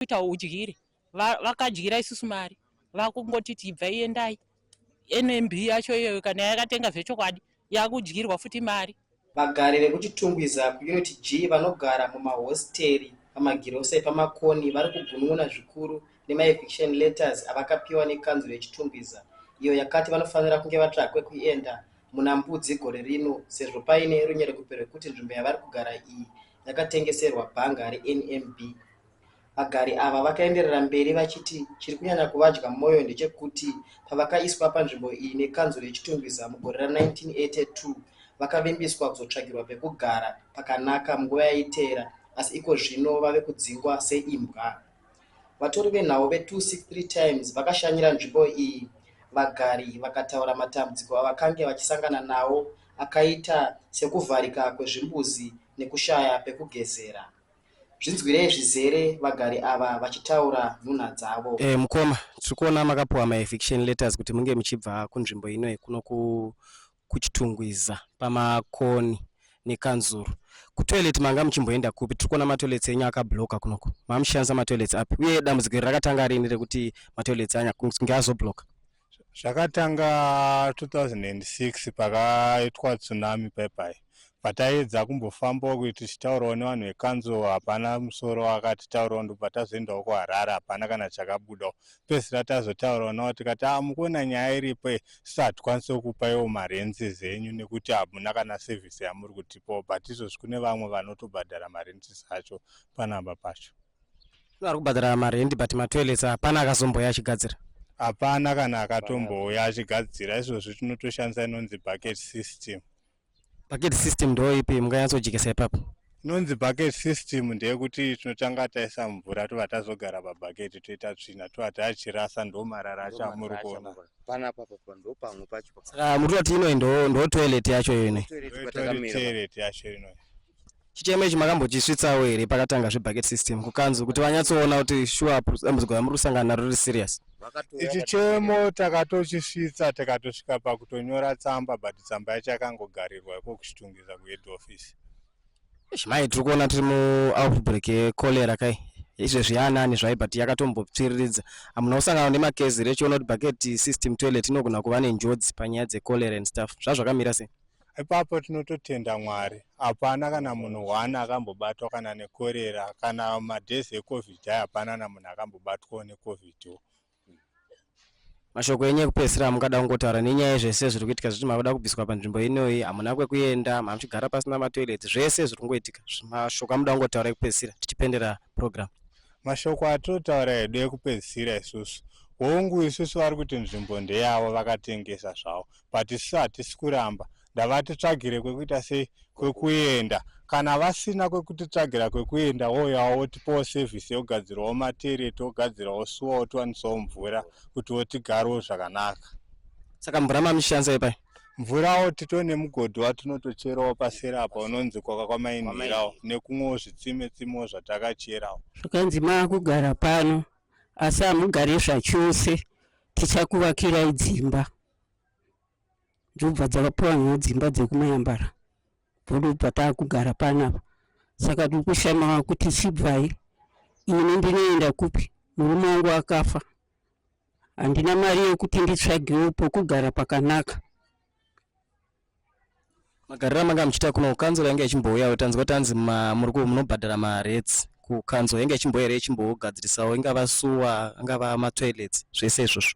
Kuita udyire vakadyira isusu mari vakungotiti ibvai endai. NMB yacho iyoyo kana yakatenga zvechokwadi yakudyirwa futi mari. Vagari vekuChitungwiza kuUnit G vanogara mumahositeri pamagirosa epaMakoni vari kugunun'una zvikuru nemaeviction letters avakapiwa nekanzuru yeChitungwiza iyo yakati vanofanira kunge vatsvaga kwekuenda muna Mbudzi gore rino sezvo paine runyerekupe rwekuti nzvimbo yavari kugara iyi yakatengeserwa bhanga reNMB. Vagari ava vakaenderera mberi vachiti chiri kunyanya kuvadya moyo ndechekuti pavakaiswa panzvimbo iyi nekanzuru yeChitungwiza mugore ra1982 vakavimbiswa kuzotsvagirwa pekugara pakanaka munguva yaiteera asi iko zvino vave kudzingwa seimbwa. Vatori venhau ve263 Times vakashanyira nzvimbo iyi vagari vakataura matambudziko avakange vachisangana nawo akaita sekuvharika kwezvimbuzi nekushaya pekugezera. Zvinzwirei zvizere vagari ava vachitaura nhunha dzavo. Eh, mukoma tiri kuona makapiwa maeviction letters kuti munge muchibva kunzvimbo ino kuno kuchitungwiza pamakoni nekanzuru kutoilet manga muchimboenda kupi tiri kuona matoilets enyu akabloka kunoko mamushandisa matoilets api uye dambudziko iri rakatanga rini rekuti matoilets anya kunge azobloka Zvakatanga 2006 pakaitwa tsunami paipai pataiedza kumbofambawo kuti tichitaurawo nevanhu vekanzuro hapana musoro wakatitaurawo ndobva tazoendawo kuharare hapana kana chakabudawo pedzisira tazotaurawo navo tikati ah mukuona nyaya iripo iyi isu hatikwanise kukupaiwo marences enyu nekuti hamuna kana service yamuri kutipawo but izvozvi kune vamwe vanotobhadhara marences acho panamba pacho Vari kubhadhara marendi but matoilets hapana akazombouya achigadzira. Hapana kana akatombouya achigadzira izvozvi tinotoshandisa inonzi bucket system. Bucket system ndo ipi munganyatsojekesa ipapo? Inonzi bucket system ndeyekuti tinotanga taisa mvura tobva tazogara pabhaketi toita tsvina tobva tachirasa ndo marara acho amuri kuona. Panapa papa ndo pamwe pacho. Saka muri kutoti inoyi ndo ndo toilet yacho inoyi. Toilet yacho inoyi. Chichemo ichi makambochisvitsawo here pakatanga zvebucket system kukanzu kuti vanyatsoona kuti shuwa dambudziko ramuri kusangana naro riri serious? Ichi chemo takatochisvitsa tikatosvika pakutonyora tsamba but tsamba yacho yakangogarirwa iko kuChitungwiza kuhead office. Eish, mai tiri kuona tiri muoutbreak yecholera kai izvezvi yaanani zvayo but yakatombopfiriridza hamuna kusangana nemakezi here chiona kuti bucket system toilet inogona kuva nenjodzi panyaya dzecholera and stuff zvazvakamira sei Ipapo tinototenda Mwari hapana kana munhu one akambobatwa kana nekorera kana madays ecovid aya hapana na munhu akambobatwawo necovidwo. Mashoko enyu ekupedzisira amungada kungotaura nenyaya yezvese zviri kuitika zviti makuda kubviswa panzvimbo inoyi hamuna kwekuenda mamuchigara pasina matoilets zvese zviri kungoitika mashoko amuda kungotaura ekupedzisira tichipendera program. Mashoko atinotaura hedu ekupedzisira isusu hongu isusu vari kuti nzvimbo ndeyavo vakatengesa zvavo but isu hatisi kuramba ndavatitsvagire kwekuita sei kwekuenda kana vasina kwekutitsvagira kwekuenda wouyawo wotipawo service yekugadzirawo materieti wogadzirawo suwa wotiwanisawo mvura kuti wotigarewo zvakanaka saka mvura mamishandisa ipai mvurawo titone mugodhi watinotocherawo paseri apa unonzi kwaka kwamainhirawo nekumwewo zvitsime tsimewo zvatakacherawo zvakanzi maakugara pano asi hamugare zvachose tichakuvakirai dzimba ndobva dzakapwanywa dzimba dzekumayambara ndobva taakugara panapa saka tiri kushamawa kuti chibvai ini ndinoenda kupi murume wangu akafa handina mari yekuti nditsvagewo pokugara pakanaka Magariro amanga muchiita kuno kukanzuro yange ichimbouyawo tanzwa tanzi muri munobhadhara marates kukanzuro yange ichimbouya here ichimbogadzirisawo ingava suwa angava matoilets zvese izvozvo.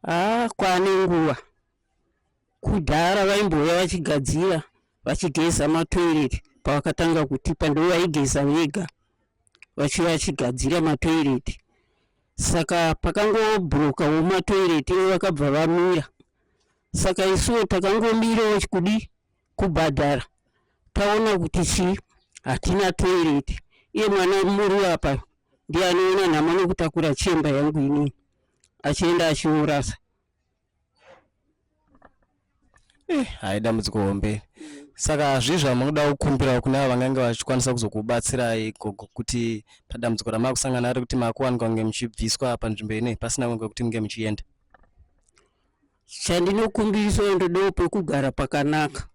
Haa kwane nguva kudhara vaimbouya vachigadzira vachigeza matoilet pavakatanga kutipa ndovaigeza vega vachiuya vachigadzira matoilet saka pakangobrokawo matoilet ivo vakabva vamira Saka isuwo takangomirawo kudi kubhadhara taona kuti chii hatina toilet iye mwana muri apa ndiye anoona nhamo nekutakura chemba yangu inini achienda achinorasa. Eh, hai dambudziko hombe. Saka zvii zvamunoda kukumbirawo kune avo vangange vachikwanisa kuzokubatsirai gogo kuti padambudziko ramakusangana naro rekuti makuwanikwa kunge muchibviswa panzvimbo inoyi pasina kunge kuti munge muchienda? Chandinokumbirisawo ndodawo pekugara pakanaka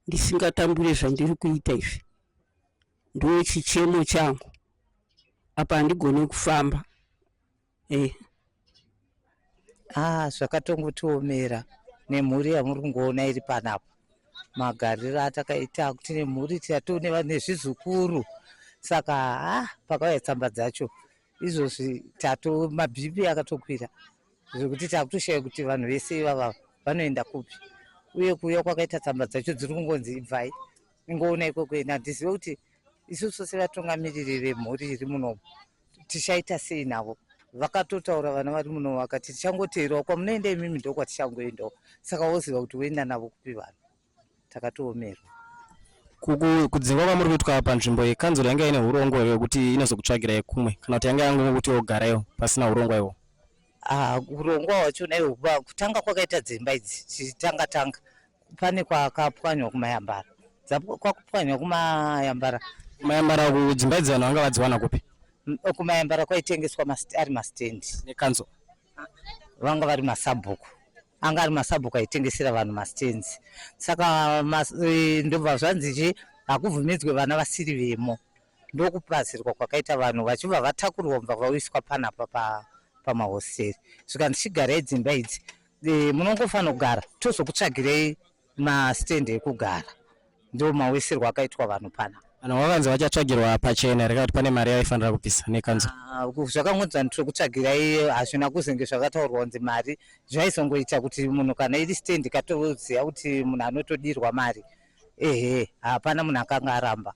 ndisingatambure zvandiri kuita izvi. Ndochichemo changu. Apa handigoni kufamba. Eh. Ah, zvakatongotiomera nemhuri yamuri kungoona iri panapa. Magariro atakaita tine mhuri tatone nezvizukuru. Saka ah, pakauya tsamba dzacho izvozvi tato mabhipi akatokwira zvekuti takutoshaya kuti vanhu vese ivava vanoenda kupi. Uye kuuya kwakaita tsamba dzacho dziri kungonzi ibvai ingoona ikoko ena handizive kuti isusu sevatungamiriri vemhuri iri munomu tichaita sei navo. Vakatotaura vana vari muno vakati tichangoteerawo kwamunoenda imimi ndokwatichangoendawo, saka woziva kuti woenda navo kupi vanhu. Takatoomerwa. Kudzingwa kwamuri kuitwa panzvimbo iyi, kanzuro yanga ine hurongwa here hwekuti inozokutsvagirai kumwe kana kuti yanga yangokuti ogaraiwo pasina hurongwa ihwohwo? Ah, hurongwa hwachona ihwo kutanga kwakaita dzimba idzi tichitanga tanga pane kwakapwanywa kumayambara, kwakupwanywa kumayambara. Kumayambara uku dzimba idzi vanhu vanga vadziwana kupi? Kumayambara kwaitengeswa ari mastendi nekanzuro. Vanga vari masabhuku, anga ari masabhuku aitengesera vanhu mastands. Saka ndobva zvanzi chi hakubvumidzwe vana vasiri vemo, ndokupazirwa kwakaita vanhu vachibva vatakurwa kubva vauyiswa panapa pamahosteri. Zvikanzi chigarai dzimba idzi, munongofanira kugara tozokutsvagirei mastendi ekugara. Ndo mawisirwo akaitwa vanhu pana. Vanhu vakanzi vachatsvagirwa pachena here kana kuti pane mari yaifanira kubvisa nekanzuro? Zvakangonzi vanhu tiri kutsvagirai, hazvina kuzenge zvakataurwa kunzi mari. Zvaizongoita kuti munhu kana iri stand katoziva kuti munhu anotodirwa mari. Ehe, hapana munhu akanga aramba.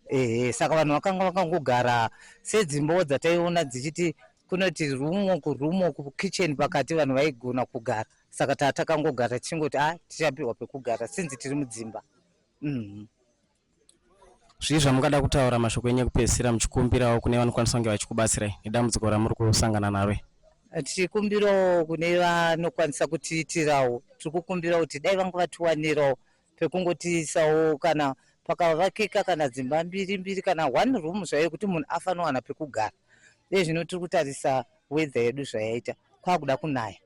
Ehe, saka vanhu vakanga vakangogara sedzimbawo dzataiona dzichiti kunoti rumo kurumo kukitchen pakati vanhu vaigona kugara. Saka takangogara tichingoti ah, tichapiwa pekugara sinzi tiri mudzimba. Zvii zvamungada kutaura, mashoko enyu ekupedzisira muchikumbirawo kune vanokwanisa kunge vachikubatsirai nedambudziko ramuri kusangana naro? Tichikumbirawo kune vanokwanisa kutiitirawo, tiri kukumbira kuti dai vanga vatiwanirawo pekungotiisawo kana pakavakika kana dzimba mbiri mbiri kana one room zvayo kuti munhu afanowana pekugara. Uye zvino tiri kutarisa weather yedu zvayaita, kwakuda kunaya,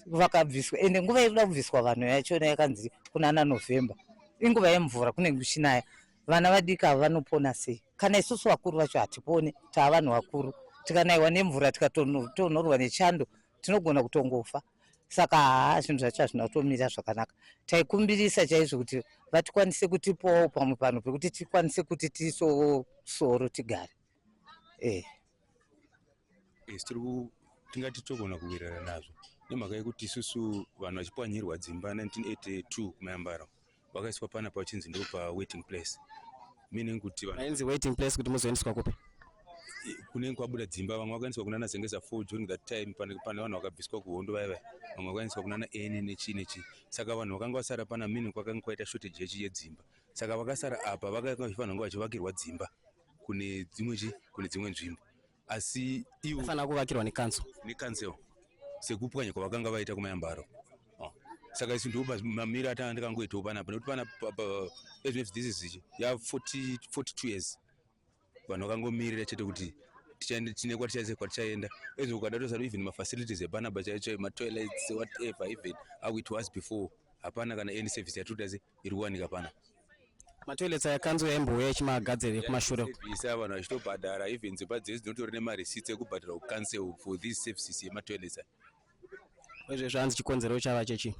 vakabviswa ende nguva iri kuda kubviswa vanhu yachona yakanzi kunana November, inguva yemvura, kunenge kuchinaya. Vana vadiki ava vanopona sei? Kana isusu vakuru vacho hatipone, taa vanhu vakuru, tikanaiwa nemvura tikatotonhorwa nechando tinogona kutongofa. Saka haa, zvinhu zvacho hazvina kutomira zvakanaka. Taikumbirisa chaizvo kuti vatikwanise kutipawo pamwe panhu pekuti tikwanise kuti tiisewo soro tigare. Tiri tingati togona kuwirirana nazvo nemhaka yekuti isusu vanhu vachipwanyirwa dzimba 1982 kumayambara, vakaiswa panapa vachinzi ndo pawaiting place, meaning kuti vanhu Ainzi waiting place kuti muzoendeswa kupi? Kunenge kwabuda dzimba. Vamwe vakaendeswa kunana Zengeza 4 during that time, pane vanhu vakabviswa kuhondo vaya vaya, vamwe vakaendeswa kunana N nechii nechii. Saka vanhu vakanga vasara pana, meaning kwakanga kwaita shortage yechi yedzimba. Saka vakasara apa vakanga vachifanira kunge vachivakirwa dzimba kune dzimwe chi kune dzimwe nzvimbo, asi ivo Fanira kuvakirwa nekanzuro. Necouncil, sekupwanya kwavakanga vaita kumayambaro. Oh. Saka isu ndo mamiro atanga ndikangoitawo panapa, nekuti panapa as if this is ya 40 42 years vanhu vakangomirira chete kuti tine kwatichaise kwatichaenda. Ezvo ukada tosara even mafacilities epanapa chaicho chaiyo, matoilets, whatever, even how it was before, hapana kana any service yatiri kuita iri kuwanika panapa. Matoilets aya kanzuro yaimbouya ichimagadzira kumashure? Service vanhu vachitobhadhara, even dzimba dzese dzinotori nemareceipts ekubhadhara kucouncil for these services yematoilets aya. Uyezve zvanzi chikonzero chava chechi?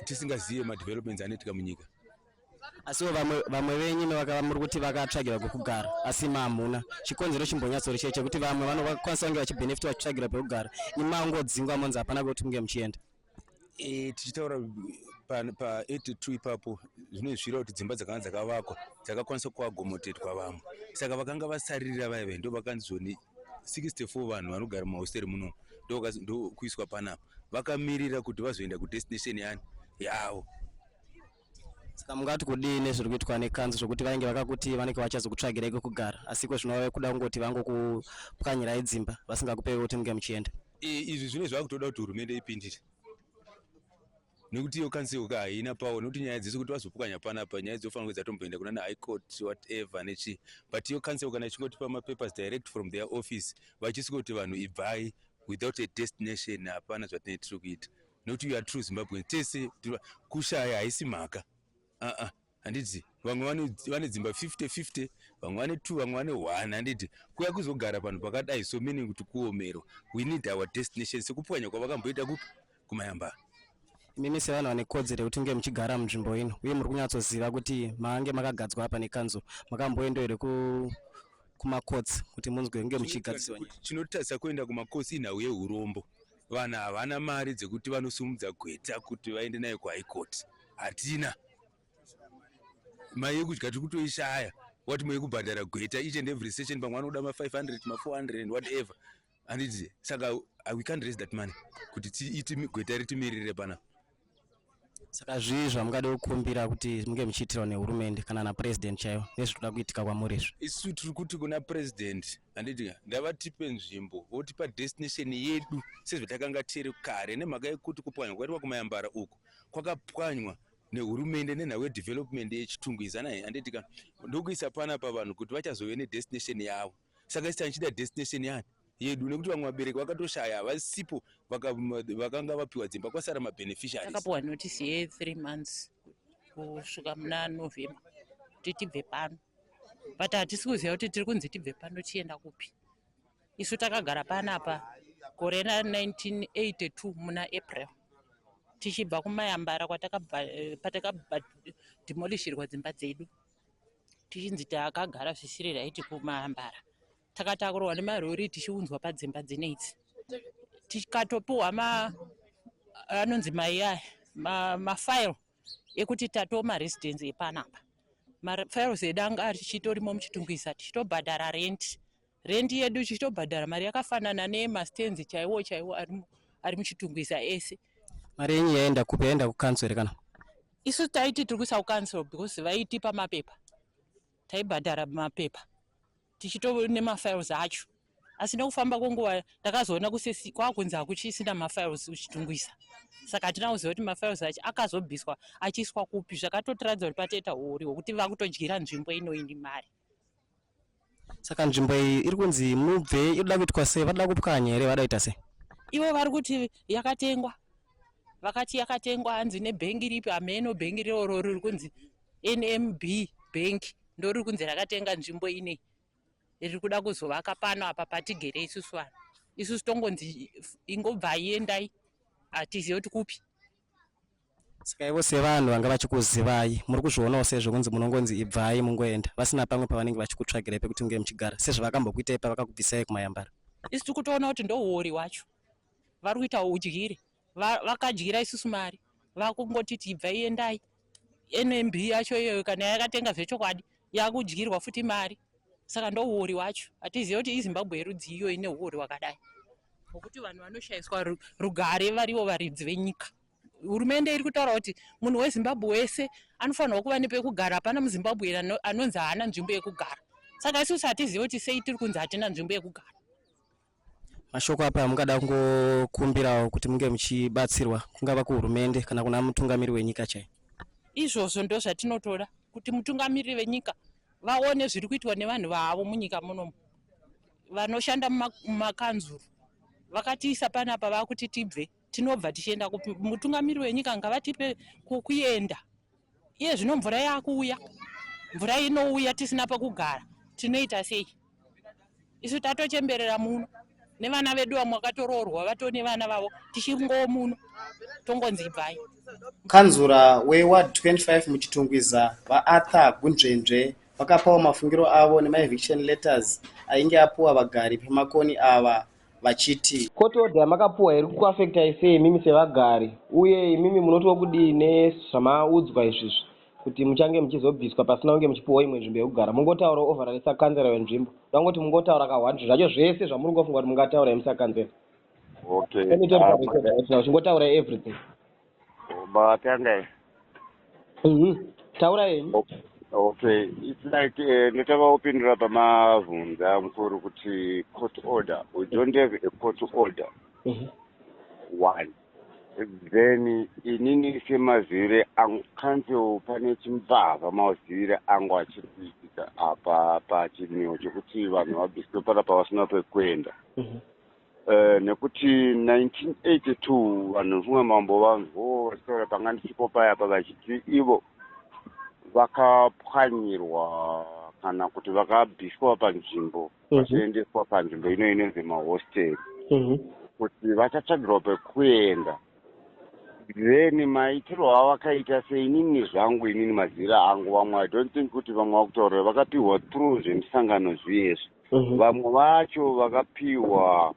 Tisingazive madevelopments anoitika munyika. Asiwo vamwe venyu muri kuti vakatsvagirwa kwekugara asi mamuna chikonzero chimbonyatsori chei chekuti vamwe vanokwanisa kunge vachibhenefita vachitsvagirwa pekugara, imangodzingwa monzi hapana kwekuti munge muchienda? Tichitaura pa82 ipapo, zvinozvira kuti dzimba dzakanga dzakavakwa dzakakwanisa kuagomotetwa vamwe, saka vakanga vasaririra vaive ndo vakanzi zvoni 64 vanhu vanogara mumahosteri muno ndokuiswa panapa vakamirira kuti vazoenda kudestination yani yavo. Saka mungati kudii nezviri kuitwa nekanzuro zvokuti vainge vakakuti vanenge vachazokutsvagirai kwekugara, asi iko zvino vave kuda kungoti vangokupwanyirai dzimba vasingakupei kuti munge muchienda? Izvi zvine zvakutoda kuti hurumende ipindire, nekuti iyo council ka haina power, nekuti nyaya dzese kuti vazopwanya panapa, nyaya dzofanira kunge dzatomboenda kuna high court, whatever nechi. But iyo council kana ichingotipa mapapers direct from their office vachisiko kuti vanhu ibvai without a destination, hapana zvatinenge tiri kuita, nekuti you are true Zimbabweans tese. Kushaya haisi mhaka, uh-uh. Handiti vamwe vane dzimba 50 50, vamwe vane 2, vamwe vane 1. Handiti kuya kuzogara panhu pakadai so, meaning kuti kuomerwa. We need our destination sekupwanya kwavakamboita kupi, kuMayambara. Imimi sevanhu vane kodzero yekuti munge muchigara munzvimbo ino, uye muri kunyatsoziva kuti maange makagadzwa apa nekanzuro, makamboenda here kumacourts kuti munzwe kunge muchigadziswa? Chinotarisa kuenda kumacourts inhau yeurombo. Vanhu havana mari dzekuti vanosumudza gweta kuti vaende nayo kuhigh court. Hatina mari yekudya, tiri kutoishaya. Wati moye kubhadhara gweta each and every session, pamwe vanoda ma500, ma400 and whatever, handiti? Saka we can't raise that money kuti tiiti gweta ritimirire panapa. Saka zvii zvamungade kukumbira kuti munge muchiitirwa nehurumende kana napurezidendi chaivo nezvinoda kuitika kwamuri izvi? Isu tiri kuti kuna President, handiti, ndavatipe nzvimbo, votipa destination yedu sezvatakanga tiri kare, nemhaka yekuti kupwanywa kwaitwa kuMayambara uku kwakapwanywa nehurumende nenhau yedevelopment yeChitungwiza naye, handiti ka? Ndokuisa panapa vanhu kuti vachazove nedestination yavo. Saka isi tandichida destination yani yedu, nekuti vamwe vabereki vakatoshaya, havasipo, vakanga vapiwa dzimba, kwasara mabeneficiaries. Takapiwa notice ye3 months kusvika muna November kuti tibve pano, but hatisi kuziva kuti tiri kunzi tibve pano tienda kupi. Isu takagara panapa gore ra1982 muna April, tichibva kuMayambara patakabva demolishirwa dzimba dzedu, tichinzi takagara zvisiri right kuMayambara. Takatakurwa nemarori tichiunzwa padzimba dzineidzi, tikatopiwa ma anonzi mai aya mafile ekuti tatoo maresidents epanapa. Mafiles edu anga tichitorimo muChitungwiza, tichitobhadhara rent yedu, tichitobhadhara mari yakafanana nemastands chaiwo chaiwo ari muChitungwiza ese. Mari yenyu yaenda kupi? Yaenda kucouncil here kana? Isu taiti tiri kuisa kucouncil because vaitipa mapepa, taibhadhara mapepa tichito nemafiles acho. Asi nekufamba kwenguva ndakazoona kusesi kwakunzi hakuchisina mafiles kuChitungwiza, saka hatina kuziva kuti mafiles acho akazobviswa achiiswa kupi. Zvakatotiratidza kuti patoita uori hwekuti vakutodyira nzvimbo inoini mari. Saka nzvimbo iyi iri kunzi mubve, inoda kuitwa sei? Vada kupwanya here? Vada kuita sei? Ivo vari kuti yakatengwa, vakati yakatengwa, hanzi nebhengi ripi, hameno bhengi iroro riri kunzi NMB Bank, ndo riri kunzi rakatenga nzvimbo inei, riri kuda kuzovaka pano apa patigere isusu vanhu. Isusu tongonzi ingobvai, endai, hatizivi kuti kupi. Saka ivo sevanhu vanga vachikuzivai, muri kuzvionawo sezvo kunzi munongonzi ibvai mungoenda, vasina pamwe pavanenge vachikutsvagirai pekuti munge muchigara, sezvavakambokuitai pavakakubvisai kuMayambara? Isu tiri kutoona kuti ndo uori hwacho, vari kuita udyire. Vakadyira isusu mari, vakungotiti ibvai, endai. NMB yacho iyoyo kana yakatenga zvechokwadi, yakudyirwa futi mari. Saka ndo uori hwacho. Hatizivi kuti iZimbabwe yerudzi iyo ine uori hwakadai, nokuti vanhu vanoshayiswa rugare varivo varidzi venyika. Hurumende iri kutaura kuti munhu weZimbabwe wese anofanirwa kuva nepekugara. Hapana muZimbabwe anonzi haana nzvimbo yekugara. Saka isusu hatizivi kuti sei tiri kunzi hatina nzvimbo yekugara. Mashoko api amungada kungokumbirawo kuti munge muchibatsirwa, kungava kuhurumende kana kuna mutungamiri wenyika chai? Izvozvo ndo zvatinotoda, kuti mutungamiriri venyika vaone zviri kuitwa nevanhu vavo munyika munomu vanoshanda mumakanzuru. Vakatiisa panapa, vakuti tibve, tinobva tichienda kupi? Mutungamiriri wenyika ngavatipe kuenda. Iye zvino mvura yakuuya, mvura inouya tisina pekugara, tinoita sei? Isu tatochemberera muno nevana vedu, vamwe vakatoroorwa, vatone vana vavo, tichingoo muno, tongonzi ibvai. Kanzura weWard 25 muChitungwiza, VaArthur Gunzvenzve, vakapawo mafungiro avo nemaeviction letters ainge apuwa vagari peMakoni ava, vachiti: Court order yamakapuwa iri kukuafectai sei imimi sevagari, uye imimi munotiwo kudii nezvamaudzwa izvizvi kuti muchange muchizobviswa pasina kunge muchipiwawo imwe nzvimbo yekugara? Mungotaurawo overall sakanzera wenzvimbo, ndangoti mungotaura kahwani zvacho zvese zvamuri ngofunga kuti mungataura imi sakanzera. Okay. Uchingotaura everything. Matanga. Taura henyu. Okay, it's like ndotanga kupindura pamavhunza mukuru kuti court order, we don't have a court order. One, then inini semazivire angu, council pane chimbavha, mazivire angu achiri kuitika apa pachimiro chekuti vanhu vabviswe panapa vasina pekuenda. Nekuti 1982 vanhu vamwe mambo vanzwo vachitaura panga ndisipo paya pa, vachiti ivo Vakapwanyirwa kana kuti vakabviswa panzvimbo, vachiendeswa panzvimbo ino inonzi mahosteri, kuti vachatsvagirwa pekuenda. Then maitiro avakaita, seinini zvangu, inini mazira angu, vamwe, I don't think kuti vamwe vakutaurira vakapiwa through zvemisangano zviyezvi. Vamwe vacho vakapiwa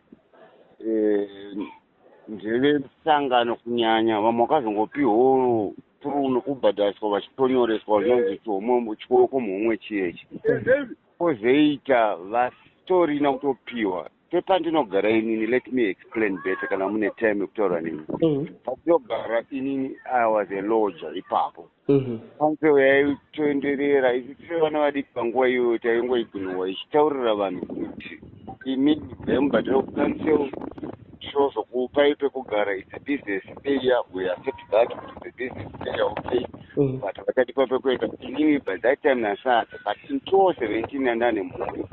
ndevemusangano kunyanya. Vamwe vakazongopiwawo through nokubhadhariswa, vachitonyoreswa, zvinonzi chioko muhomwe chiyechi. Kwozoita vasitorina kutopiwa pepandinogara inini. Let me explain better kana mune time yekutaura nini. Pandinogara inini, I was a lodger ipapo. Council yaitoenderera, isu tiri vana vadiki panguva iyoyo, taingoignora ichitaurira vanhu kuti imini vaimubhadhara kucouncil, tozokupai pekugara. It's a business area, we accept that kuti it's a business area, okay, but vakatipa pekuenda. Inini by that time nasati, but in 2017 andane mhuri,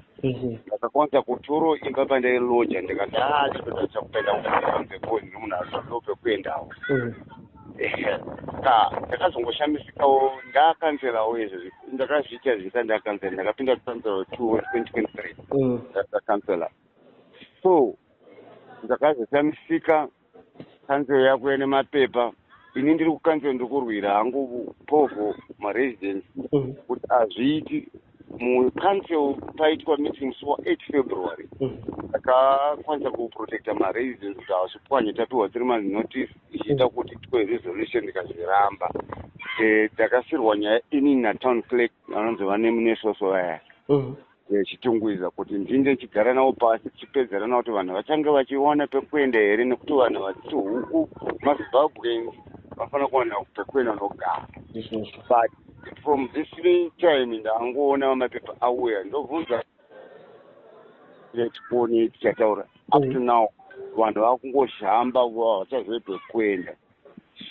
ndakakwanisa kutoro imba pandailoja. Ndikati, "Ah, chitoda kupenda kukanze koni nemunhu arido pekuendawo." Ka ndakazongoshamisikawo ndakanselawo izvo, ndakazviita zvisa ndakansela. Ndakapinda council 2023, ndakansela. So ndakazoshamisika council yakuya nemapepa. Ini ndiri kucouncil, ndiri kurwira hangu povho maresidents kuti hazviiti. Mucouncil paitwa meeting musi wa8 February, takakwanisa kuprotecta maresidents kuti hazvipwanye. Tapiwa 3 months notice ichiita kuti itwe resolution, ndikazviramba. Takasirwa nyaya inini natown clerk anonzi vane munesoso vaya yeChitungwiza, kuti ndinge ndichigara navo pasi, tichipedzerana kuti vanhu vachange vachiwana pekuenda here, nekuti vanhu vachiti huku maZimbabweans vafanira kuwana pekuenda nogara. But from this time ndangoona mapepa auya, ndobvunza tione tichataura. Up to now vanhu vakungoshamba, havachazivi pekuenda.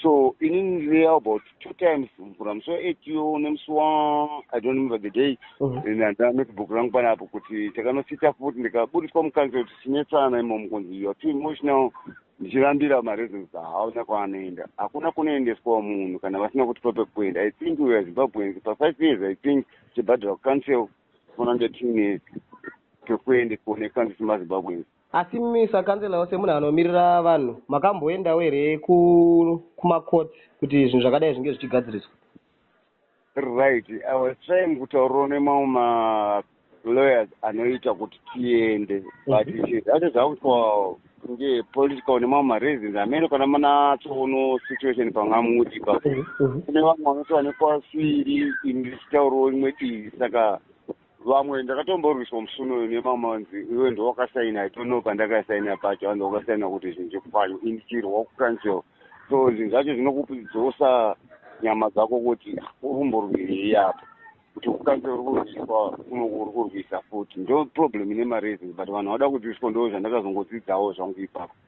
So inini ndiri about two times, mvura musi wa8 yo nemusi wa, I don't remember the day, ndana notebook rangu panapo, kuti takanosita futi. Ndikaburitswa mucouncil tichinetsana imomo kunzi, "You are too emotional." Ndichirambira mareasons, hauna kwaanoenda, hakuna kunoendeswa munhu kana vasina kutipa pekuenda. I think we are Zimbabweans. Pa5 years, I think tichibhadhara kucouncil, fanira kunge tiine pekuendeswa necouncil semaZimbabweans. Asi mimi sakansela, semunhu anomirira vanhu, makamboendawo here kumakoti kuti zvinhu zvakadai zvinge zvichigadziriswa? Right, I was trying kutaurirawo nemamwe malawyers anoita kuti tiende, but zvacho zvakuitwa kunge political nemamwe mareasons amene. Kana manatoono situation pangamuti ipapo, kune vamwe vanoti vane kwasiri, ini ndichitaurawo imwe divi. Saka vamwe ndakatomborwiswa musuno nemamanzi, "Iwe ndowakasaina." I don't know pandakasaina pacho. Anzi wakasaina kuti zvinhu zvekupanywa, ini ndichirwa kucouncil. So zvinhu zvacho zvinokudzosa nyama dzako kuti uri kumborwirei apa, kuti kucouncil uri kurwiswa, kuno uri kurwisa futi. Ndo problem ine mareasons, but vanhu vada kudzidziswa. Ndo zvandakazongodzidzawo zvangu ipapo.